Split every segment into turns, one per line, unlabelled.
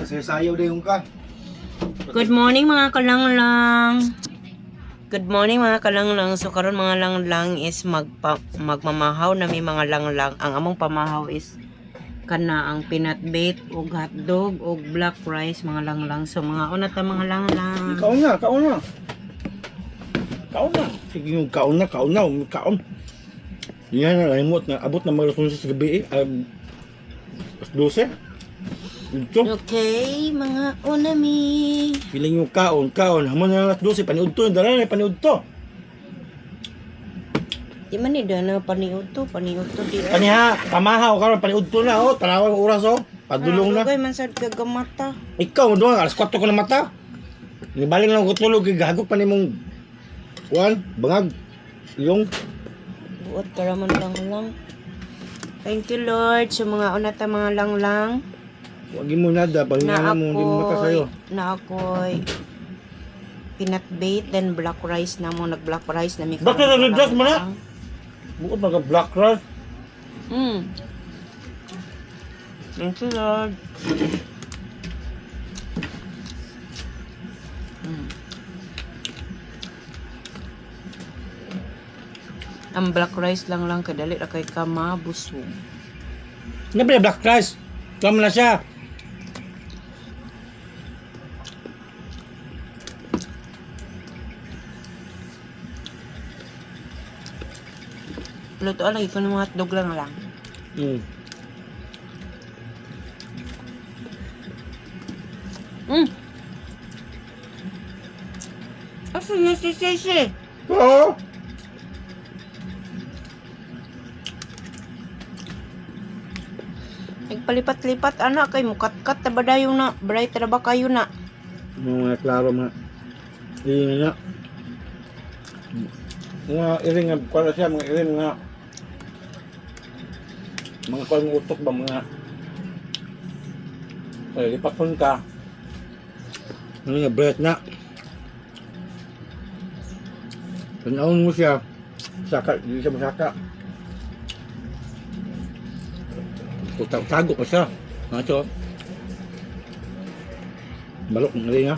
Sayo-sayo din yung ka.
Good morning, mga kalanglang. Good morning, mga kalanglang. So karon, mga langlang, is magmamahaw na may mga langlang. Ang among pamahaw is kana ang peanut bait ug hotdog ug black rice, mga langlang. So mga una ta, mga langlang.
Kaon na, kaon na. Kaon na. Sige yung kaon na, kaon na, kaon. Yan na, limot na. Abot na mga alas 11 sa gabi eh. Alas 12. Ito.
Okay, mga una mi.
Piling yung kaon, kaon. Hamon na alas 12, paniud to. Dala na, paniud to.
Di man ni dana paniud to, paniud to di. Ay.
Kaniha, pamahaw karon paniud to na oh. Tanawa ang oras oh. Padulong na.
Dugay man sad kagamata.
Ikaw, doon, alas 4 ko na mata. Nibaling lang ko tulog, gagok pa nimong kuan, bangag, yung
Buot ka raman lang lang. Thank you, Lord. So mga una ta, mga langlang.
Wag mo nada,
Na
pahinga mo, hindi mo mata sa'yo.
ako'y, na ako'y peanut bait then black rice na mo, nag black rice na mi
Bakit
karon,
nag-dress mo na?
lang.
Bukod mga black rice.
Thank you, Lord. Ang black rice lang lang kadali ra kay ka mabusog.
Ano ba yung black rice? Tama na siya.
Luto lagi ko ng mga hotdog lang lang. Asa na si Sisi?
Oo.
Nagpalipat-lipat anak kay mukat-kat ta ba dayon na? Bright ra ba kayo na?
Mga klaro mga. Iyon na. Mga iring nga, kuwan na siya, mga iring nga. Mga kuwan ng utok ba, mga. Ay, lipat ka. Ano nga, breath na. Tanawin mo siya. Saka, hindi siya masaka. Tago pa siya. Mga ito. Balok ng rin ha.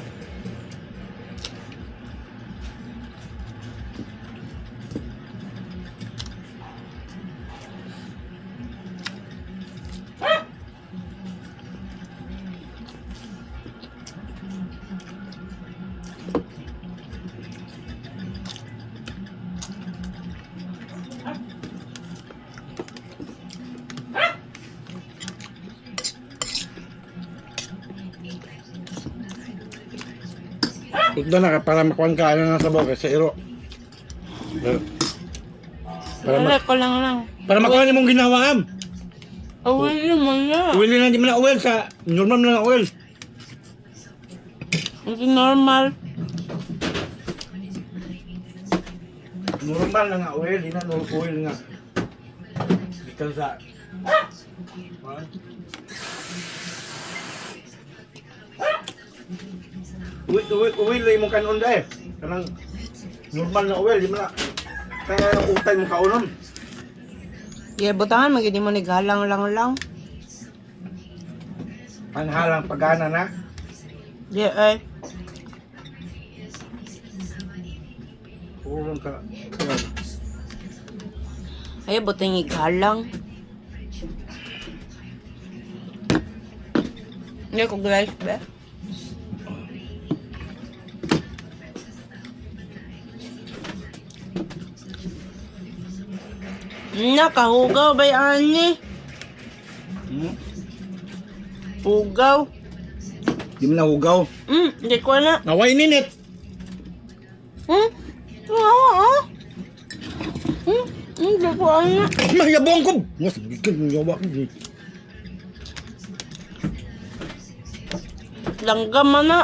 Ito na ka para makuan ka ano na sa sabaw sa iro. Para
Wala ko lang lang.
para makuha ni mong ginawa am.
Away naman na.
Oil na di mo na oil sa normal na oil.
Hindi normal.
Normal na nga oil, di na normal oil nga. Gikan sa Uwi, uwi, oil lang imong kanon dai. Kanang normal na oil, di mo na kaya yung utay mong kaunon.
Yeah, butangan magidi mo nighalang lang lang.
Panhalang pagana na.
Yeah, ay.
Purong ka.
Ay, butang ighalang. Hindi ko guys, ba? Nakahugaw ba ani? Hugaw.
Di mo na hugaw.
Hindi ko na.
Naway ninit.
Oo, ah. Hindi ko na.
Mayabong ko. Mas bikin yawa ko.
Langgam man na.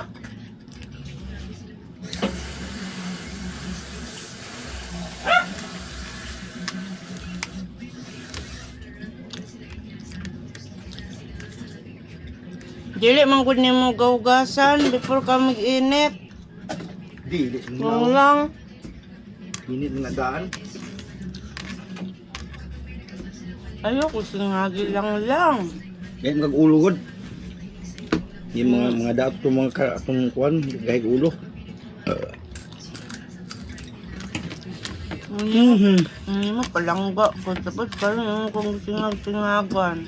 Dili man gud nimo gawgasan before ka mag-init.
Dili
Lang lang.
Init nga daan.
Ayoko singagi lang lang.
Kaya magulugod. Yung mga dato mga ka, atong kuan gahig ulo.
Palangga ko. Tapos karon kung singag-singagan.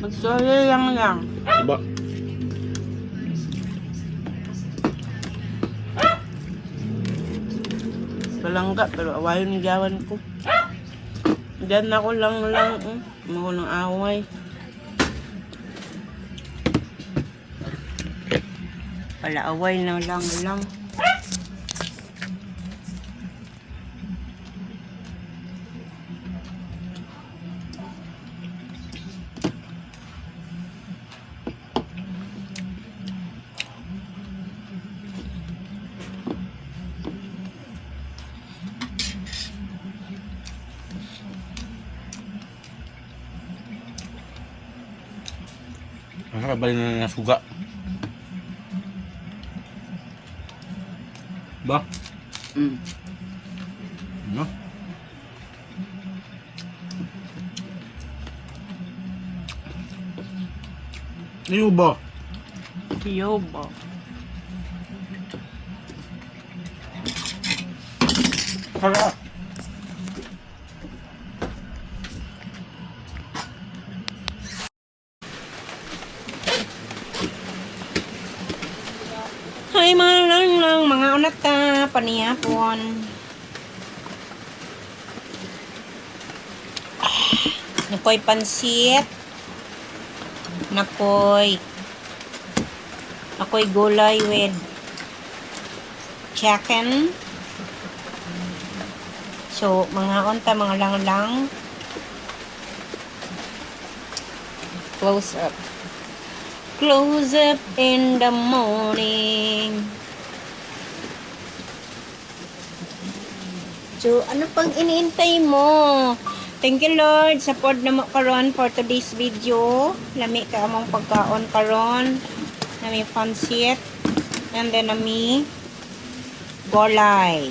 Magsorry lang lang.
Diba?
Palangga, pero awayon ni gawan ko. Diyan ako lang lang. Mo ng away. Palaaway na lang lang.
Ang sarap ba na nasuga? Ba? No? Iyo ba?
Kiyobo.
Sarap!
Hi mga lang lang, mga unata, paniyapon. Nakoy pansit. Nakoy. Nakoy gulay with chicken. So, mga unta, mga lang-lang. Close up. Close up in the morning. So, ano pang iniintay mo? Thank you, Lord. Support na mo karon for today's video. Lami ka among pagkaon karon. Nami pansit. And then nami golay.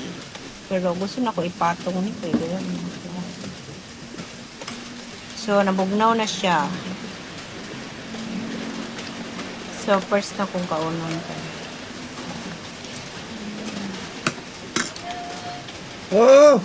Pero gusto na ko ipatong ni pwede lang. So, nabugnaw na siya. So, first na kong kaunon ko.
Oh!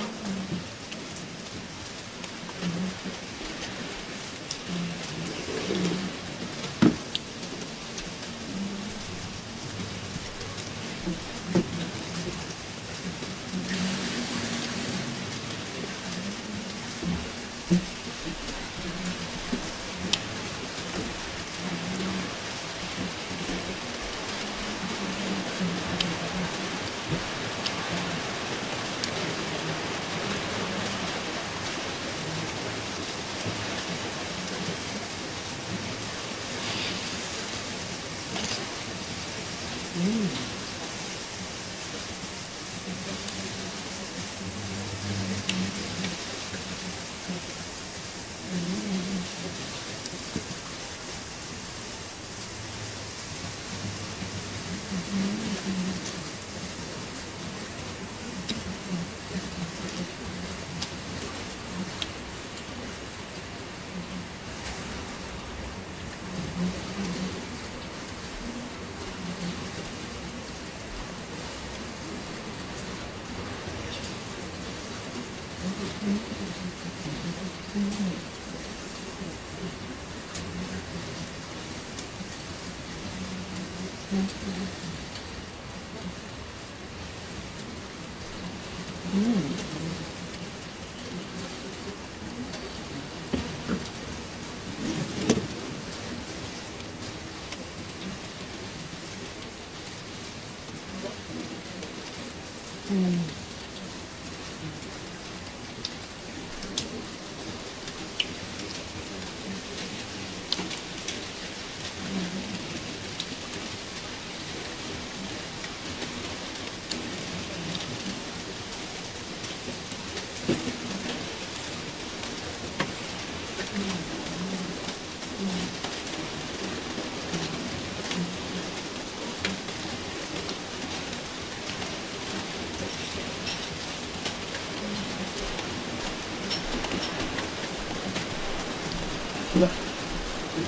Diba?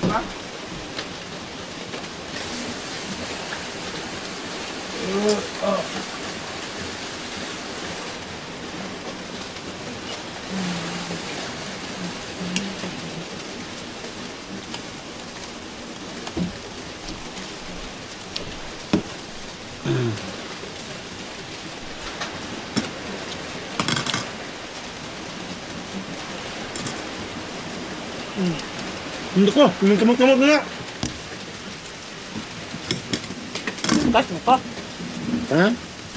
Diba? Oh. Hindi ko, kumot-kumot na.
Hugas mo ko.
Ha?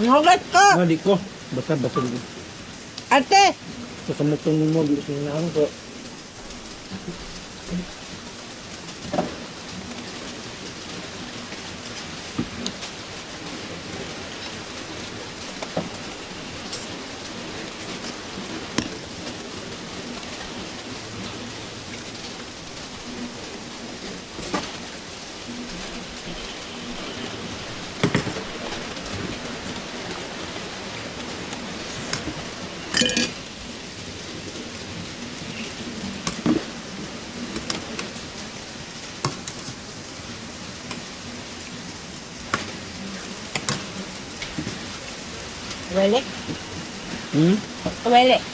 Hugas ko!
Ah, di ko. Basta, basta. Di ko.
Ate!
Sa kamutong mo, di ko sininahan ko.
Wele?
Hmm?
Wele.